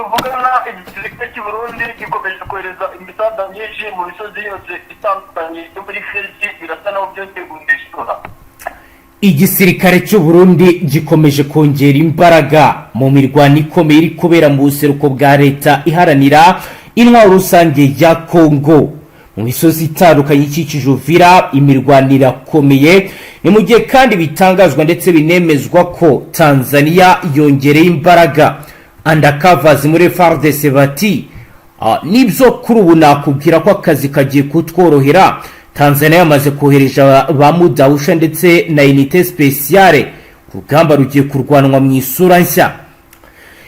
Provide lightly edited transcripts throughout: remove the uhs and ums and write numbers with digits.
Tuvugana, igisirikare cy'u Burundi gikomeje kohereza imisada myinshi mu misozi yose itandukanye yo muri Fizi. Birasa naho byongeye guhindura isura. Igisirikare cy'u Burundi gikomeje kongera imbaraga mu mirwano ikomeye iri kubera mu buseruko bwa Leta Iharanira Intwaro Rusange ya Kongo, mu misozi itandukanye ikikije Uvira. Imirwano irakomeye. Ni mu gihe kandi bitangazwa ndetse binemezwa ko Tanzania yongereye imbaraga. Undercovers muri FARDC bati: "Nibyo, kuri ubu nakubwira ko akazi kagiye kutworohera. Tanzania yamaze kohereja ba mudahusha ndetse na unité spéciale. Urugamba rugiye kurwanwa mu isura nshya."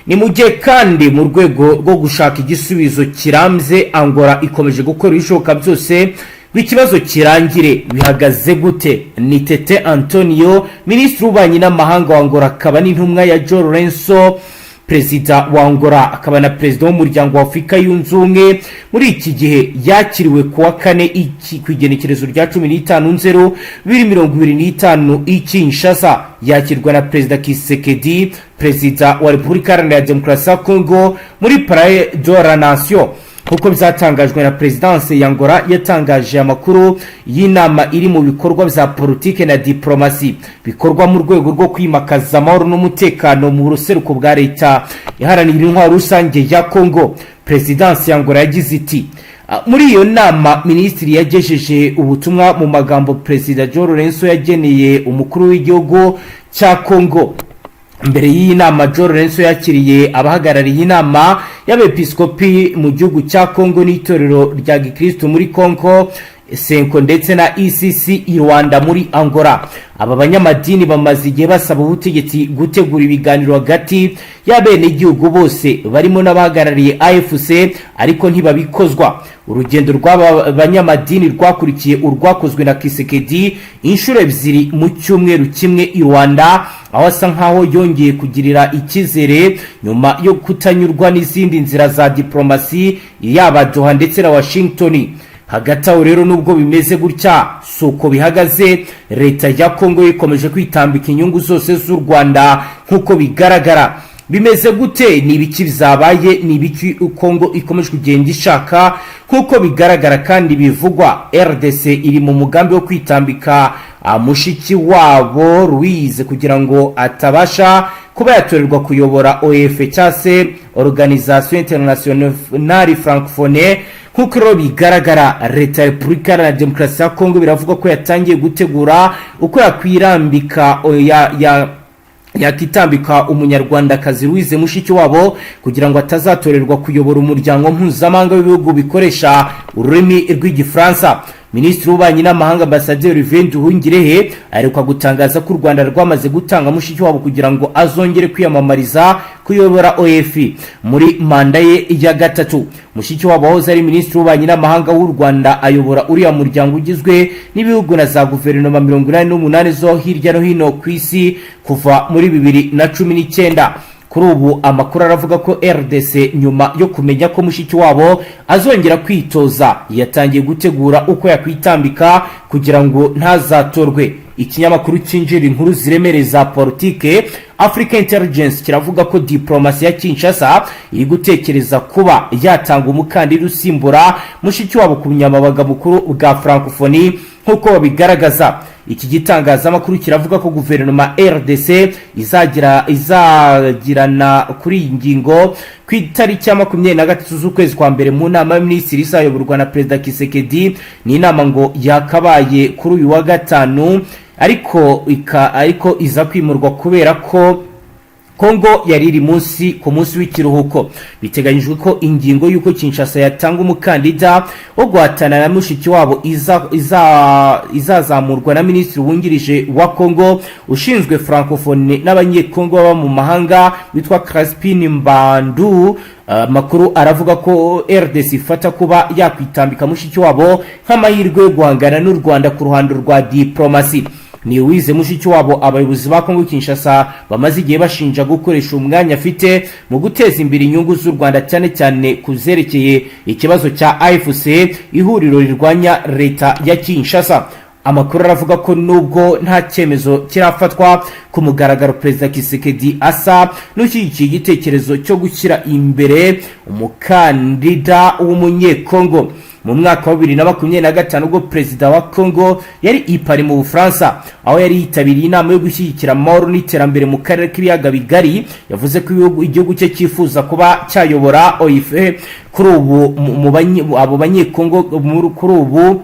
Ni mu gihe kandi mu rwego rwo gushaka igisubizo kirambye, Angola ikomeje gukora ibishoboka byose ngo ikibazo kirangire. Bihagaze gute? Ni Tete Antonio, minisitiri w'ububanyi n'amahanga wa Angola, akaba n'intumwa ya João Lourenço, perezida wa Angola akaba na perezida w'Umuryango wa Afurika Yunze Ubumwe muri iki gihe. Yakiriwe ku wa kane ku igenekerezo rya 15 Nzero 2025 i Kinshasa, yakirwa na Perezida Tshisekedi, perezida wa Repubulika Iharanira Demokarasi ya Kongo, muri Palais de la Nation, nk'uko byatangajwe na perezidanse ya Angola. Yatangaje amakuru y'inama iri mu bikorwa bya politike na diplomasi bikorwa mu rwego rwo kwimakaza amahoro n'umutekano mu buseruko bwa Leta Iharanira Intwaro Rusange ya Kongo. Perezidanse ya Angola yagize iti: "Muri iyo nama, minisitiri yagejeje ubutumwa mu magambo Perezida João Lourenço yageneye umukuru w'igihugu cya Kongo." Mbere y'iyi nama, João Lourenço yakiriye abahagarariye inama y'abepiskopi mu gihugu cya Kongo n'itorero rya gikristo muri Kongo, CENCO, ndetse na ECC i Luanda muri Angola. Aba banyamadini bamaze igihe basaba ubutegetsi gutegura ibiganiro hagati y'abenegihugu bose, barimo n'abahagarariye AFC, ariko ntibabikozwa. Urugendo rw'aba banyamadini rwakurikiye urwakozwe na Tshisekedi inshuro ebyiri mu cyumweru kimwe i Luanda, aho asa nkaho yongeye kugirira icyizere nyuma yo kutanyurwa n'izindi nzira za diplomasi, yaba Doha ndetse na Washington. Hagati aho rero, nubwo bimeze gutya, si uko bihagaze. Leta ya Kongo ikomeje kwitambika inyungu zose z'u Rwanda nk'uko bigaragara. Bimeze gute? Ni ibiki bizabaye? Ni ibiki Kongo ikomeje kugenda ishaka? Nk'uko bigaragara kandi bivugwa, RDC iri mu mugambi wo kwitambika mushiki wabo Louise kugira ngo atabasha kuba yatorerwa kuyobora OIF, cyangwa se Organisation Internationale Francophone. Nk'uko rero bigaragara, Leta ya Repubulika Iharanira Demokarasi ya Kongo biravuga ko yatangiye gutegura uko yakwirambika ya yakitambika Umunyarwandakazi Louise Mushiki wabo kugira ngo atazatorerwa kuyobora umuryango mpuzamahanga w'ibihugu bikoresha ururimi rw'Igifaransa. Minisitiri w'Ububanyi n'Amahanga, Ambasaderi Olivier Nduhungirehe, aheruka gutangaza ko u Rwanda rwamaze gutanga mushiki wabo kugira ngo azongere kwiyamamariza kuyobora OIF muri manda ye ya gatatu. Mushiki wabo wahoze ari minisitiri w'Ububanyi n'Amahanga w'u Rwanda ayobora uriya muryango ugizwe n'ibihugu na za guverinoma 88 zo hirya no hino ku isi kuva muri 2019. Kuri ubu amakuru aravuga ko RDC, nyuma yo kumenya ko mushiki wabo azongera kwitoza, yatangiye gutegura uko yakwitambika kugira ngo ntazatorwe. Ikinyamakuru cyinjira inkuru ziremereye za politike, Africa Intelligence, kiravuga ko diplomasi ya Kinshasa iri gutekereza kuba yatanga umukandida usimbura mushiki wabo ku bunyamabanga bukuru bwa Francophonie. Nk'uko babigaragaza, iki gitangazamakuru kiravuga ko guverinoma RDC izagirana kuri iyi ngingo ku itariki ya 23 z'ukwezi kwa mbere mu nama y'aminisitiri izayoborwa na Perezida Tshisekedi. Ni inama ngo yakabaye kuri uyu wa gatanu, ariko iza kwimurwa kubera ko Kongo yari iri munsi ku munsi w'ikiruhuko. Biteganyijwe ko ingingo y'uko Kinshasa yatanga umukandida wo guhatana na mushiki wabo izazamurwa na minisitiri wungirije wa Kongo ushinzwe Francophonie n'Abanyekongo baba mu mahanga, witwa Crispin Mbandu. Amakuru aravuga ko RDC ifata kuba yakwitambika mushiki wabo nk'amahirwe yo guhangana n'u Rwanda ku ruhando rwa diplomasi. Ni Louise Mushiki wabo abayobozi ba Kongo Kinshasa bamaze igihe bashinja gukoresha umwanya afite mu guteza imbere inyungu z'u Rwanda, cyane cyane ku zerekeye ikibazo cya AFC, ihuriro rirwanya leta ya Kinshasa. Amakuru aravuga ko nubwo nta cyemezo kirafatwa ku mugaragaro, Perezida Tshisekedi asa n'ushyigikiye igitekerezo cyo gushyira imbere umukandida w'Umunyekongo. Mu mwaka wa 2025, ubwo perezida wa Congo yari i Paris mu Bufaransa, aho yari yitabiriye inama yo gushyigikira amahoro n'iterambere mu karere k'Ibiyaga Bigari, yavuze ko igihugu cye cyifuza kuba cyayobora OIF. Kuri ubu abo Banyekongo kuri ubu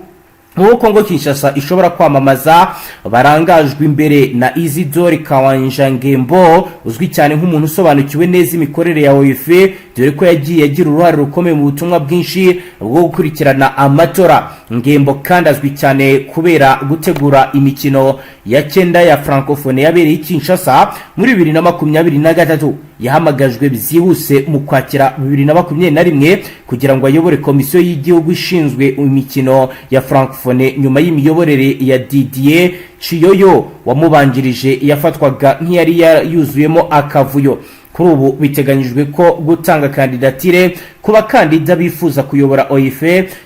nk'uko Kongo Kinshasa ishobora kwamamaza barangajwe imbere na Isidore Kawanjangembo, uzwi cyane nk'umuntu usobanukiwe neza imikorere ya OIF, dore ko yagiye agira uruhare rukomeye mu butumwa bwinshi bwo gukurikirana amatora. Ngembo kandi azwi cyane kubera gutegura imikino ya cyenda ya Francophonie yabereye i Kinshasa muri 2023. Yahamagajwe byihuse mu Kwakira 2021 kugira ngo ayobore Komisiyo y'Igihugu ishinzwe imikino ya Francophonie, nyuma y'imiyoborere ya Didier Chiyoyo wamubanjirije yafatwaga nk'iyari yuzuyemo akavuyo. Kuri ubu biteganyijwe ko gutanga kandidatire ku bakandida bifuza kuyobora OIF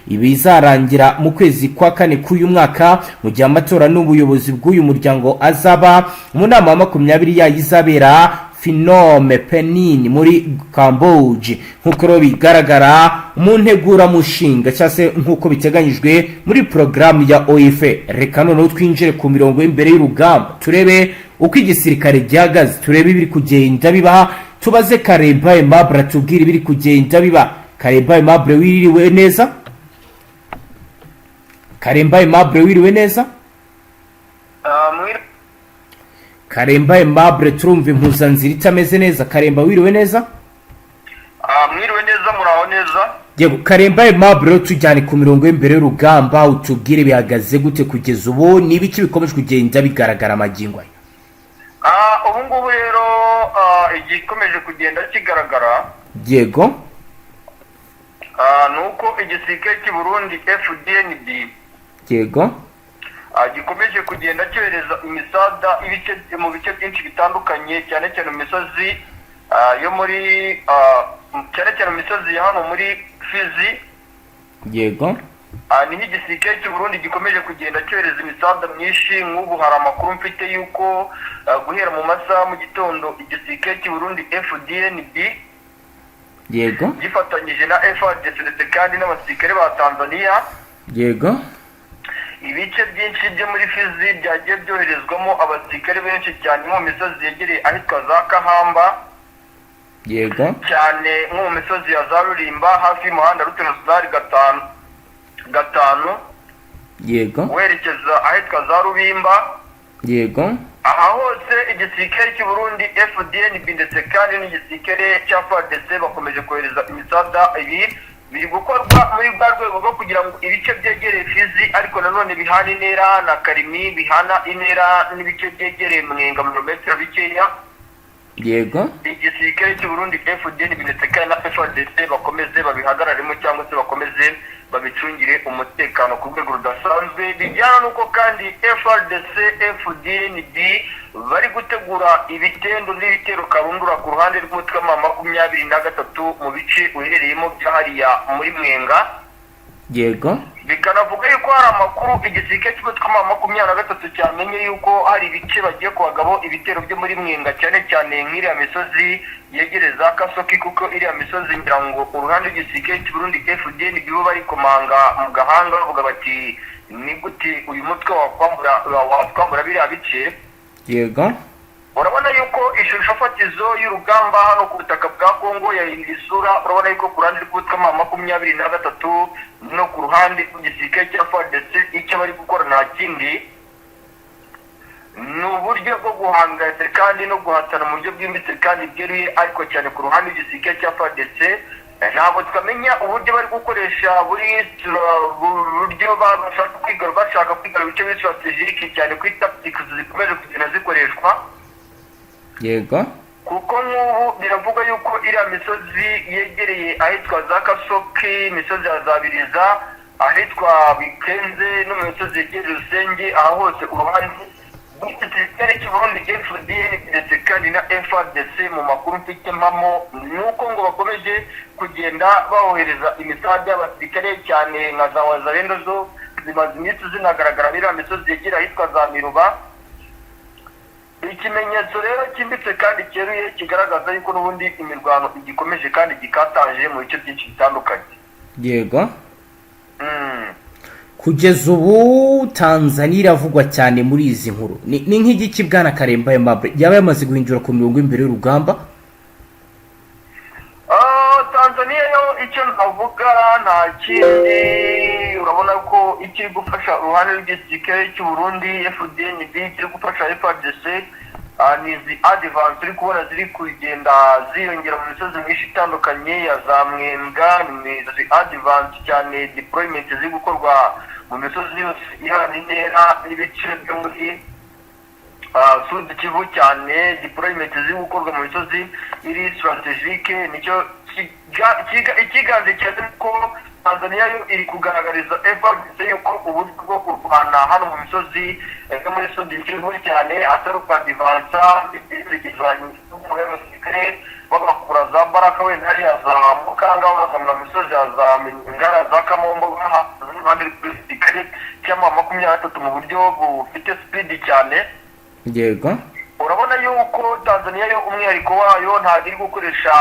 ibizarangira mu kwezi kwa kane k'uyu mwaka, mu gihe amatora n'ubuyobozi bw'uyu muryango azaba mu nama ya 20 yayo izabera Phnom Penh muri Cambodge, nk'uko rero bigaragara mu nteguramushinga cyangwa se nk'uko biteganyijwe muri porogaramu ya OIF. Reka noneho twinjire ku mirongo y'imbere y'urugamba, turebe uko igisirikare gihagaze, turebe ibiri kugenda biba, tubaze Karemba Aimable atubwire ibiri kugenda biba. Karemba Aimable, wiriwe neza? Karemba Aimable, wiriwe neza? Karemba Aimable, turumva impuzanzira itameze neza. Karemba, wiriwe neza? Mwiriwe neza, muraho neza? Yego, Karemba Aimable, rero tujyane ku mirongo y'imbere y'urugamba, utubwire bihagaze gute kugeza ubu, ni ibiki bikomeje kugenda bigaragara amagingo aya? Ubu ngubu rero igikomeje kugenda kigaragara ni uko igisirikare cy'i Burundi FDNB gikomeje kugenda cyohereza imisada ibice mu bice byinshi bitandukanye, cyane cyane mu misozi yo muri cyane cyane mu misozi ya hano muri Fizi. Niho igisirikare cy'u Burundi gikomeje kugenda cyohereza imisada myinshi. Nk'ubu hari amakuru mfite y'uko guhera mu masaha mu gitondo igisirikare cy'u Burundi FDNB gifatanyije na FARDC ndetse kandi n'abasirikare ba Tanzania, ibice byinshi byo muri Fizi byagiye byoherezwamo abasirikare benshi cyane, nko mu misozi yegereye ahitwa za Kahamba, cyane nko mu misozi ya za Rurimba hafi y'umuhanda route nationale gatanu gatanu werekeza ahitwa za Rubimba. Aha hose igisirikare cy'u Burundi FDNB ndetse kandi n'igisirikare cya FARDC bakomeje kohereza imisada. Ibi biri gukorwa muri bwa rwego rwo kugira ngo ibice byegereye Fizi, ariko nanone bihana intera na Karimi, bihana intera n'ibice byegereye Mwenga mu birometero bikeya, igisirikare cy'u Burundi FDNB ndetse kandi na FARDC bakomeze babihagararemo cyangwa se bakomeze babicungire umutekano ku rwego rudasanzwe. Bijyana n'uko kandi FARDC FDNB bari gutegura ibitendo n'ibitero karundura ku ruhande rw'umutwe wa 23 mu bice uherereyemo bya hariya muri Mwenga. Bikanavuga yuko hari amakuru igisirikare cy'umutwe wa 23 cyamenye yuko hari ibice bagiye kubagabo ibitero byo muri Mwenga, cyane cyane nk'iriya misozi yegereza Kasoki, kuko iriya misozi ngira ngo uruhande rw'igisirikare cy'u Burundi FDN bo bari komanga mu gahanga bavuga bati: "Ni gute uyu mutwe wakwambura biriya bice?" Urabona yuko ishusho fatizo y'urugamba hano ku butaka bwa Kongo yahinduye isura. Urabona yuko ku ruhande rw'umutwe wa 23 no ku ruhande rw'igisirikare cya FARDC, icyo bari gukora nta kindi, ni uburyo bwo guhangana kandi no guhatana mu buryo bwimbitse kandi bweruye, ariko cyane ku ruhande rw'igisirikare cya FARDC. Ntabwo twamenya uburyo bari gukoresha buri buryo bashaka kwigarura ibice biri stratégique, cyane kuri tactics zikomeje kugenda zikoreshwa, kuko nk'ubu biravuga yuko iriya misozi yegereye ahitwa za Kasoki, imisozi ya Zabiriza, ahitwa Bikenze no mu misozi yegereye Rusenge, aha hose uruhande rw'igisirikare cy'u Burundi FDN ndetse kandi na FARDC, mu makuru mfite mpamo ni uko ngo bakomeje kugenda bahohereza imisada y'abasirikare, cyane nka za Wazalendo zo Zimaze iminsi zinagaragara muri iriya misozi yegera ahitwa za Miruba. Ikimenyetso rero cyimbitse kandi cyeruye kigaragaza yuko n'ubundi imirwano igikomeje kandi gikataje mu bice byinshi bitandukanye. Kugeza ubu Tanzania iravugwa cyane muri izi nkuru. Ni nk'igiki, bwana Karemba Aimable, yaba yamaze guhindura ku mirongo y'imbere y'urugamba? Tanzania yo icyo navuga nta kindi, urabona ko ikiri gufasha uruhande rw'igisirikare cy'u Burundi FDNB, kiri gufasha FARDC, ni izi advance uri kubona ziri kugenda ziyongera mu misozi myinshi itandukanye ya za Mwenga. Ni izi advance cyane, deployment ziri gukorwa mu misozi yose ihana intera n'ibice byo muri Sud Kivu, cyane deployment ziri gukorwa mu misozi iri stratégique. Nicyo ikiganje cyane, ko Tanzania yo iri kugaragariza FARDC yuko uburyo bwo kurwana hano mu misozi yo muri Sud Kivu cyane atari ukadivansa y'abasirikare babakura za Baraka, wenda hariya za Mukanga, babazamura mu misozi ya za Ngara, za Kamombo, iruhande rw'igisirikare cy'ama 23 mu buryo bufite speed cyane. Urabona yuko Tanzania yo umwihariko wayo ntabwo iri gukoresha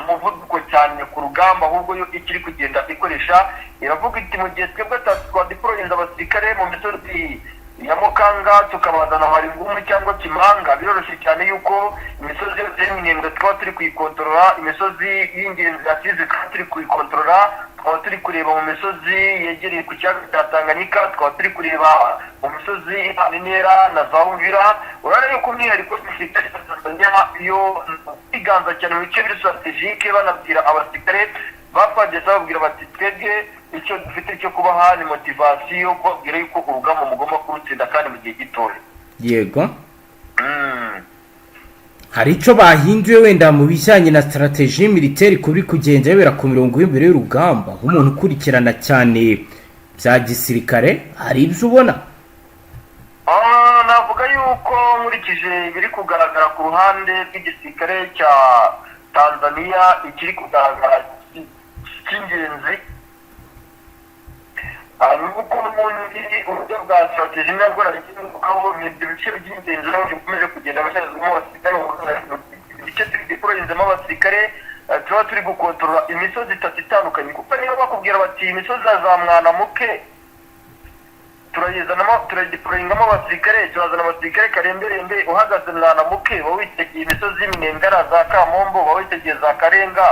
umuvuduko cyane ku rugamba, ahubwo yo ikiri kugenda ikoresha iravuga iti: "Mu gihe twebwe twadeployinze abasirikare mu misozi ya Mukanga, tukabazana Maringumu cyangwa Kimanga, biroroshye cyane yuko imisozi yose y'Iminembwe twaba turi kuyikontorora, imisozi y'ingenzi ya Fizi tukaba turi kuyikontorora, tukaba turi kureba mu misozi yegereye ku kiyaga cya Tanganyika, tukaba turi kureba mu misozi ihana intera na za Uvira." Urabona yuko umwihariko w'igisirikare cya Tanzania yo kwiganza cyane mu bice biri stratégique, banabwira abasirikare ba FARDC, bababwira bati: "Twebwe icyo dufite cyo kubaha ni motivation, kubabwira yuko urugamba mugomba kurutsinda kandi mu gihe gitoya." Hari icyo bahinduye wenda mu bijyanye na stratégie militaire kuri kugenda bibera ku mirongo y'imbere y'urugamba? Nk'umuntu ukurikirana cyane bya gisirikare, hari ibyo ubona? Navuga yuko nkurikije ibiri kugaragara ku ruhande rw'igisirikare cya Tanzania, ikiri kugaragara cy'ingenzi ni uko n'ubundi uburyo bwa stratégie nabwo narakivugaho, ni ibyo bice by'ingenzi aho bikomeje kugenda bashyizwemo abasirikare. Ibice turi deployinzemo abasirikare, tuba turi gukontorora imisozi itatu itandukanye, kuko niba bakubwira bati imisozi ya za Mwanamuke turayizanamo, turayideployingamo abasirikare, turazana abasirikare karemberembe, uhagaze Mwanamuke uba witegeye imisozi y'Iminengara, za Kamombo, uba witegeye za Karenga,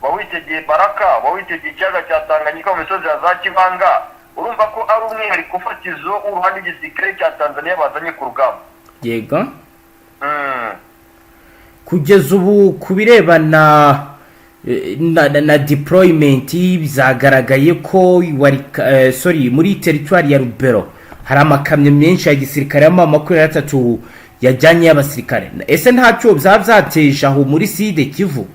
uba witegeye Baraka, uba witegeye ikiyaga cya Tanganyika mu misozi ya za Kibanga. Urumva ko ari umwihariko fatizo w'uruhande igisirikare cya Tanzania bazanye ku rugamba. Kugeza ubu ku birebana na deployment, bizagaragaye ko wari sorry, muri teritwari ya Rubero hari amakamyo menshi ya gisirikare y'ama 23 yajyanye y'abasirikare. Ese ntacyo byaba byateje aho muri Sud Kivu?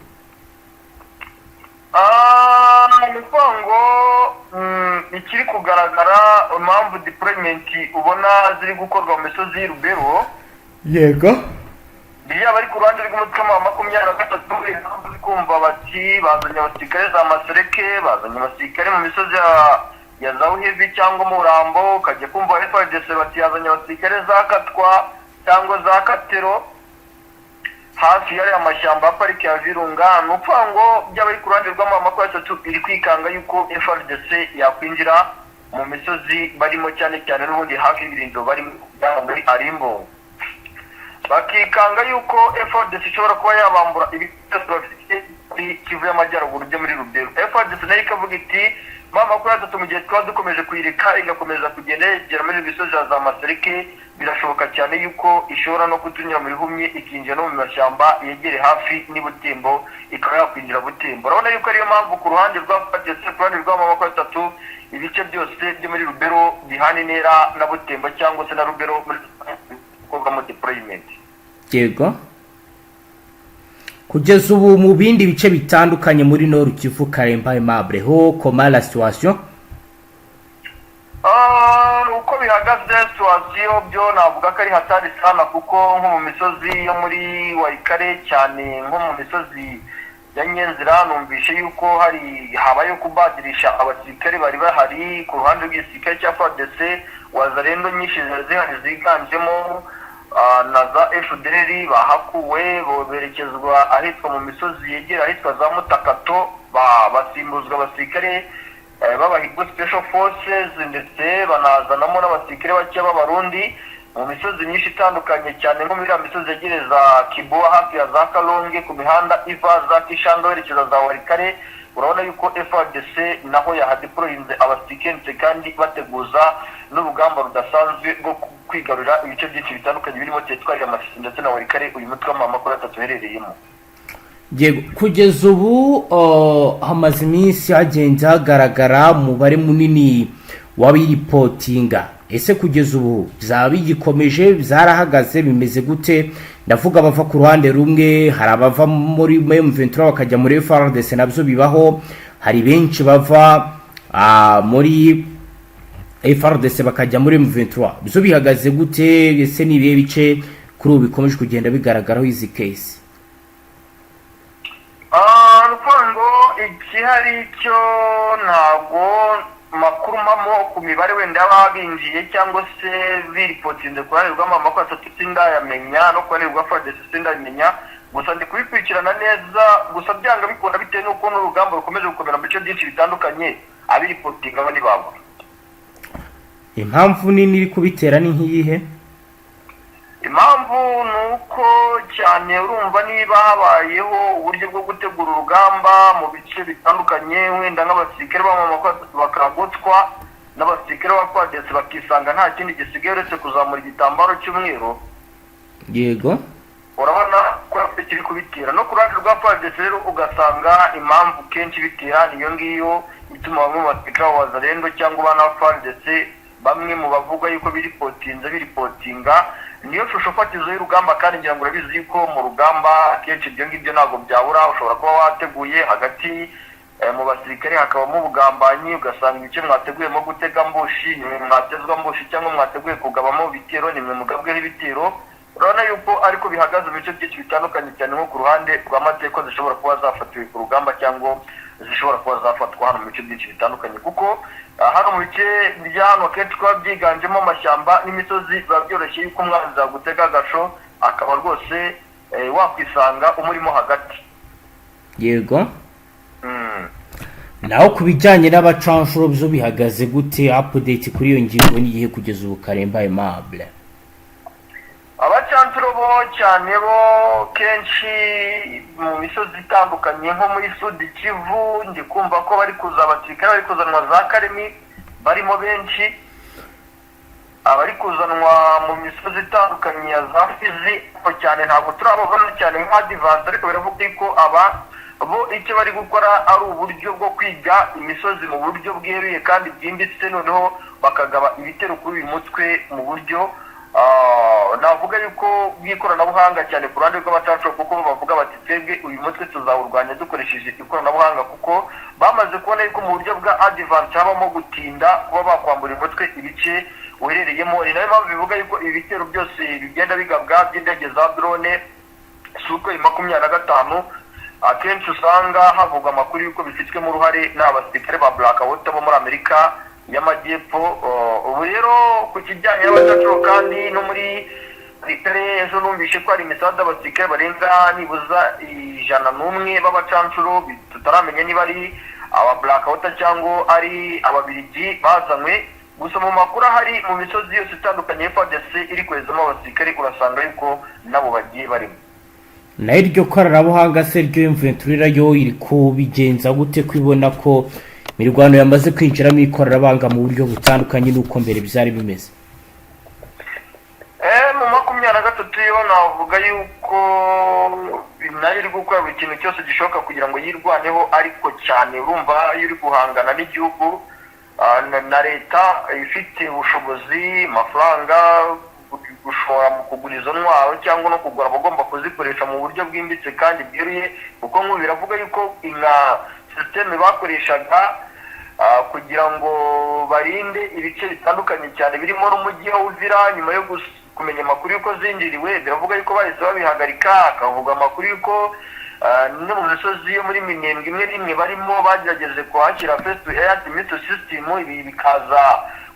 Ni ukuvuga ngo ikiri kugaragara, impamvu deployment ubona ziri gukorwa mu misozi y'Urubero, yaba ari ku ruhande rw'umutwe wa 23, impamvu uri kumva bati bazanye abasirikare za Masereke, bazanye abasirikare mu misozi ya za Uhevi cyangwa Murambo, ukajya kumva FARDC bati yazanye abasirikare za Katwa cyangwa za Katero hafi y'ariya mashyamba ya pariki ya Virunga, ni ukuvuga ngo byaba ari ku ruhande rw'ama 23 iri kwikanga yuko FARDC yakwinjira mu misozi barimo, cyane cyane n'ubundi hafi y'ibirindiro barimo muri Arimbo, bakikanga yuko FARDC ishobora kuba yabambura ibikoresho bafite muri Kivu y'Amajyaruguru byo muri Rubero. FARDC nayo ikavuga iti M23 mu gihe twaba dukomeje kuyireka igakomeza kugenda yegera muri misozi ya za Masereke, birashoboka cyane yuko ishobora no kutunyura mu bihumye ikinjira no mu mashyamba yegere hafi n'i Butembo, ikaba yakwinjira Butembo. Urabona yuko ariyo mpamvu ku ruhande rwa FARDC, ku ruhande rwa M23, ibice byose byo muri Rubero bihana intera na Butembo cyangwa se na Rubero muri gukorwamo deployment. Kugeza ubu mu bindi bice bitandukanye muri Nord Kivu, Karemba Aimable, ho comment la situation? Uko bihagaze situation byo navuga ko ari hatari sana, kuko nko mu misozi yo muri Walikale, cyane nko mu misozi Ya Nyenzira numvishe yuko hari habayeho kubadirisha abasirikare bari bahari ku ruhande rw'igisirikare cya FARDC. Wazalendo nyinshi ziba zihari ziganjemo na za FDLR, bahakuwe berekezwa ahitwa mu misozi yegera ahitwa za Mutakato, basimbuzwa abasirikare b'Abahigo Special Forces, ndetse banazanamo n'abasirikare bake b'Abarundi mu misozi myinshi itandukanye, cyane nko muri iriya misozi yegereza Kiboa, hafi ya za Kalonge, ku mihanda iva za Kishanga werekeza za Walikale. Urabona yuko FARDC naho yahadeployinze abasirikare kandi bateguza n'urugamba rudasanzwe rwo kwigarurira ibice byinshi bitandukanye birimo teritwari ya Masisi ndetse na Walikale uyu mutwe w'amakuru atatu uherereyemo. Yego, kugeza ubu hamaze iminsi hagenda hagaragara umubare munini w'abiripotinga. Ese kugeza ubu byaba bigikomeje, byarahagaze, bimeze gute? Ndavuga abava ku ruhande rumwe, hari abava muri M23 bakajya muri FARDC, nabyo bibaho. Hari benshi bava muri FARDC bakajya muri M23. Byo bihagaze gute? Ese ni ibihe bice kuri ubu bikomeje kugenda bigaragaraho izi case? Ni ukuvuga ngo ikihari cyo ntabwo makuru mpamo ku mibare wenda y'ababa binjiye cyangwa se biripotinze ku ruhande rw'amakuru atatu sindayamenya, no ku ruhande rwa FARDC sindayamenya. Gusa ndi kubikurikirana neza. Gusa byanga bikunda, bitewe n'uko n'urugamba rukomeje gukomera mu bice byinshi bitandukanye, abiripotinga bo ntibabura. Impamvu nini iri kubitera ni nk'iyihe? Impamvu ni uko cyane urumva niba habayeho uburyo bwo gutegura urugamba mu bice bitandukanye, wenda nk'abasirikare b'amamako bakagotwa n'abasirikare ba FARDC, bakisanga nta kindi gisigaye uretse kuzamura igitambaro cy'umweru. Urabona ko kiri kubitera. No ku ruhande rwa FARDC rero ugasanga impamvu kenshi bitera niyo ngiyo ituma bamwe mu basirikare ba Wazalendo cyangwa bana ba FARDC, bamwe mu bavuga yuko biripotinze, biripotinga. Niyo shusho fatizo y'urugamba. Kandi ngira ngo urabizi yuko mu rugamba akenshi ibyo ngibyo ntabwo byabura. Ushobora kuba wateguye hagati mu basirikare hakabamo ubugambanyi, ugasanga ibice mwateguyemo gutega ambush nimwe mwatezwa ambush, cyangwa mwateguye kugabamo ibitero nimwe mugabweho ibitero. Urabona yuko ariko bihagaze mu bice byinshi bitandukanye, cyane nko ku ruhande rw'amateka zishobora kuba zafatiwe ku rugamba cyangwa zishobora kuba zafatwa hano mu bice byinshi bitandukanye, kuko hano mu bice bya hano akenshi kuba byiganjemo amashyamba n'imisozi, biba byoroshye yuko umwanzi yagutega agasho akaba rwose wakwisanga umurimo hagati. Naho ku bijyanye n'abacanshuro byo bihagaze gute? Update kuri iyo ngingo ni igihe kugeza ubu, Karemba Aimable? Abacanshuro bo cyane bo kenshi mu misozi itandukanye nko muri Sud Kivu, ndi kumva ko bari kuza, abasirikare bari kuzanwa za Karemi barimo benshi, abari kuzanwa mu misozi itandukanye ya za Fizi. Ariko cyane ntabwo turababona cyane nka advance, ariko biravuga ko aba bo icyo bari gukora ari uburyo bwo kwiga imisozi mu buryo bweruye kandi bwimbitse, noneho bakagaba ibitero kuri uyu mutwe mu buryo navuga yuko bw'ikoranabuhanga, cyane ku ruhande rw'abacanshuro, kuko bo bavuga bati: "Twebwe uyu mutwe tuzawurwanya dukoresheje ikoranabuhanga," kuko bamaze kubona yuko mu buryo bwa advance habamo gutinda kuba bakwambura umutwe ibice uherereyemo. Ni nayo mpamvu bivuga yuko ibi bitero byose bigenda bigabwa by'indege za drone Sukhoi 25, akenshi usanga havugwa amakuru y'uko bifitwemo uruhare n'abasirikare ba Blackwater bo muri Amerika y'Amajyepfo. Ubu rero ku kijyanye n'abacanshuro kandi no muri gisirikare, ejo numvishe ko hari imisanzu y'abasirikare barenga nibuza 101 b'abacanshuro, tutaramenya niba ari aba Blackwater cyangwa ari Ababirigi bazanywe. Gusa mu makuru ahari mu misozi yose itandukanye FARDC iri koherezamo abasirikare, urasanga yuko nabo bagiye barimo. Nayo iryo koranabuhanga se ryo M23 yo iri kubigenza gute, kwibona ko imirwano yamaze kwinjiramo ikoranabuhanga mu buryo butandukanye n'uko mbere byari bimeze? Mu 23 yo navuga yuko nayo iri gukora buri kintu cyose gishoboka kugira ngo yirwaneho. Ariko cyane urumva iyo uri guhangana n'igihugu na leta ifite ubushobozi, amafaranga, gushora mu kugura izo ntwaro cyangwa no kugura abagomba kuzikoresha mu buryo bwimbitse kandi bweruye, kuko nk'ubu biravuga yuko nka système bakoreshaga kugira ngo barinde ibice bitandukanye cyane birimo n'umujyi wa Uvira, nyuma yo kumenya amakuru y'uko zinjiriwe, biravuga yuko bahise babihagarika. Akavuga amakuru y'uko No mu misozi yo muri Minembwe imwe n'imwe barimo bagerageje kuhashyira face to air missile system, ibi bikaza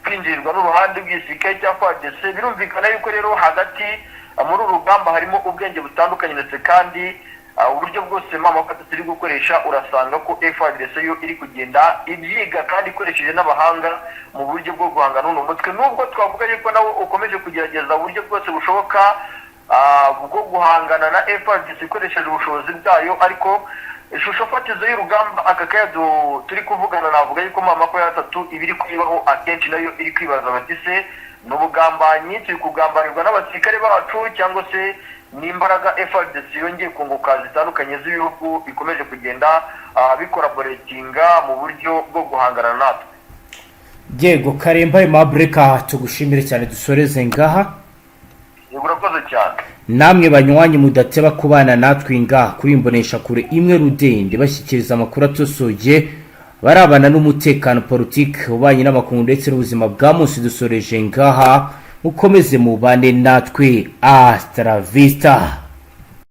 kwinjirirwa n'uruhande rw'igisirikare cya FARDC. Birumvikana yuko rero hagati muri uru rugamba harimo ubwenge butandukanye, ndetse kandi uburyo bwose M23 iri gukoresha, urasanga ko FARDC yo iri kugenda ibyiga kandi ikoresheje n'abahanga mu buryo bwo guhangana n'uno mutwe, nubwo twavuga yuko nawo ukomeje kugerageza uburyo bwose bushoboka bwo guhangana na FARDC ikoresheje ubushobozi bwayo. Ariko ishusho fatizo y'urugamba aka kanya turi kuvugana, navuga yuko M23 iba iri kuyibaho akenshi nayo iri kwibaza bati: "Se ni ubugambanyi, turi kugambanirwa n'abasirikare bacu, cyangwa se ni imbaraga FARDC yongeye kunguka zitandukanye z'ibihugu bikomeje kugenda bikoraboretinga mu buryo bwo guhangana natwe?" Yego, Karemba Aimable, reka tugushimire cyane, dusoreze ngaha. Yego, urakoze cyane. Namwe banywanyi mudateba kubana natwe ngaha kuri imbonesha kure imwe rudende, bashyikiriza amakuru atosoye barabana n'umutekano, politiki, ububanyi n'amakungu ndetse n'ubuzima bwa munsi, dusoreje ngaha. Mukomeze mubane natwe. Hasta la vista.